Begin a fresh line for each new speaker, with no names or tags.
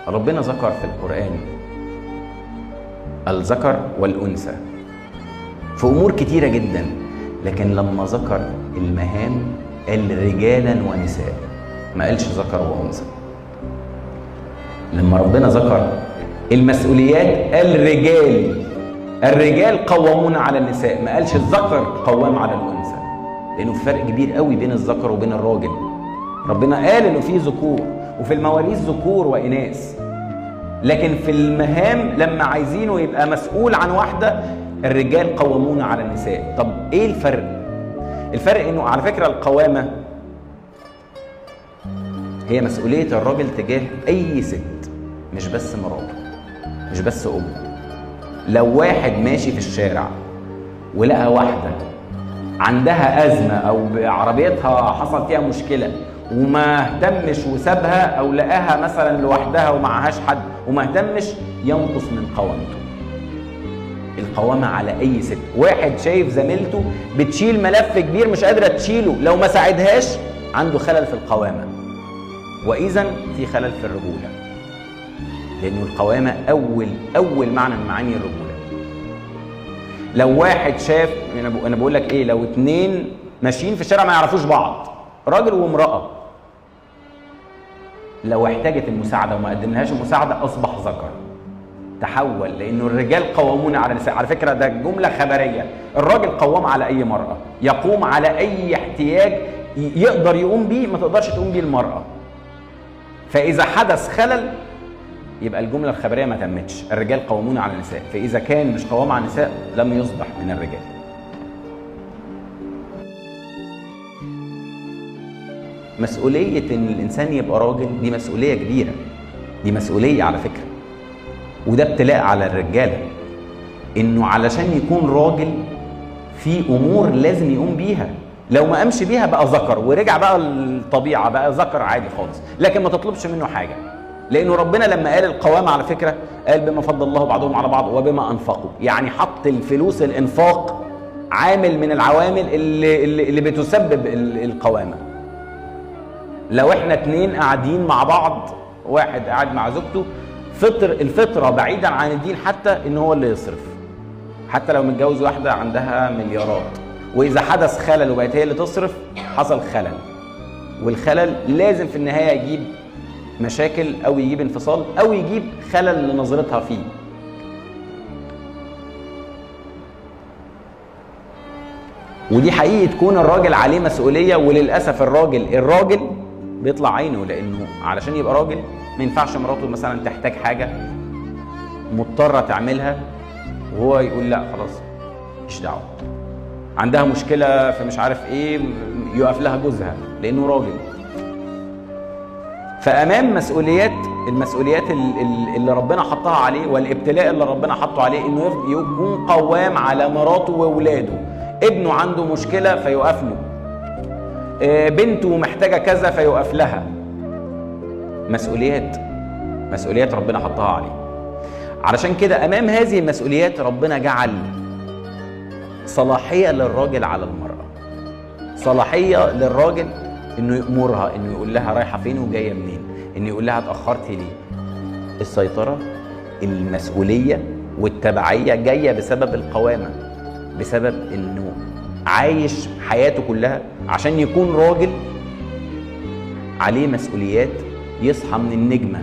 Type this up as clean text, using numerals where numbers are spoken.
ربنا ذكر في القرآن الذكر والأنثى في أمور كتيرة جدا، لكن لما ذكر المهام قال رجالا ونساء، ما قالش ذكر وأنثى. لما ربنا ذكر المسؤوليات قال رجال، الرجال قوامون على النساء، ما قالش الذكر قوام على الأنثى، لأنه في فرق كبير قوي بين الذكر وبين الراجل. ربنا قال إنه في ذكور، وفي المواريث ذكور وإناث، لكن في المهام لما عايزينه يبقى مسؤول عن واحدة، الرجال قوامون على النساء. طب إيه الفرق؟ الفرق إنه على فكرة القوامة هي مسؤولية الراجل تجاه أي ست، مش بس مراته، مش بس أمه. لو واحد ماشي في الشارع ولقى واحدة عندها أزمة أو عربيتها حصل فيها مشكلة وما اهتمش وسابها، أو لقاها مثلا لوحدها ومعهاش حد وما اهتمش، ينقص من قوامته. القوامة على أي ست. واحد شايف زميلته بتشيل ملف كبير مش قادرة تشيله، لو ما ساعدهاش عنده خلل في القوامة، وإذا في خلل في الرجولة، لأنه القوامة أول معنى من معاني الرجولة. لو واحد شاف، أنا بقول لك إيه، لو اتنين ماشيين في الشارع ما يعرفوش بعض، راجل وامرأة، لو احتاجت المساعدة وما قدملهاش المساعدة أصبح ذكر، تحول، لأنه الرجال قوامون على النساء. على فكرة ده جملة خبرية، الراجل قوام على أي مرأة، يقوم على أي احتياج يقدر يقوم بيه ما تقدرش تقوم بيه المرأة. فإذا حدث خلل يبقى الجملة الخبرية ما تمتش، الرجال قوامون على النساء، فإذا كان مش قوام على النساء لم يصبح من الرجال. مسؤولية إن الإنسان يبقى راجل دي مسؤولية كبيرة، دي مسؤولية على فكرة، وده ابتلاء على الرجالة، إنه علشان يكون راجل في أمور لازم يقوم بيها، لو ما قامش بيها بقى ذكر، ورجع بقى الطبيعة بقى ذكر عادي خالص، لكن ما تطلبش منه حاجة. لأنه ربنا لما قال القوامة على فكرة قال بما فضل الله بعضهم على بعض وبما أنفقوا، يعني حط الفلوس، الإنفاق عامل من العوامل اللي بتسبب القوامة. لو احنا اتنين قاعدين مع بعض، واحد قاعد مع زوجته، الفطرة بعيدا عن الدين حتى ان هو اللي يصرف، حتى لو متجوز واحدة عندها مليارات، وإذا حدث خلل وبقت هي اللي تصرف حصل خلل، والخلل لازم في النهاية يجيب مشاكل أو يجيب انفصال أو يجيب خلل لنظرتها فيه. ودي حقيقة كون الراجل عليه مسؤولية، وللأسف الراجل بيطلع عينه، لأنه علشان يبقى راجل ما ينفعش مراته مثلا تحتاج حاجة مضطرة تعملها وهو يقول لا خلاص مش دعوة، عندها مشكلة في مش عارف ايه يقف لها جوزها لأنه راجل. فأمام مسؤوليات، المسؤوليات اللي ربنا حطها عليه والابتلاء اللي ربنا حطه عليه، انه يكون قوام على مراته واولاده، ابنه عنده مشكلة فيقف له، بنته محتاجة كذا فيقف لها. مسؤوليات، مسؤوليات ربنا حطها عليه. علشان كده أمام هذه المسؤوليات ربنا جعل صلاحية للراجل على المرأة، صلاحية للراجل إنه يأمرها، إنه يقول لها رايحة فين وجاية منين، إنه يقول لها اتأخرتي ليه. السيطرة، المسؤولية والتبعية جاية بسبب القوامة، بسبب إنه عايش حياته كلها عشان يكون راجل عليه مسؤوليات، يصحى من النجمة.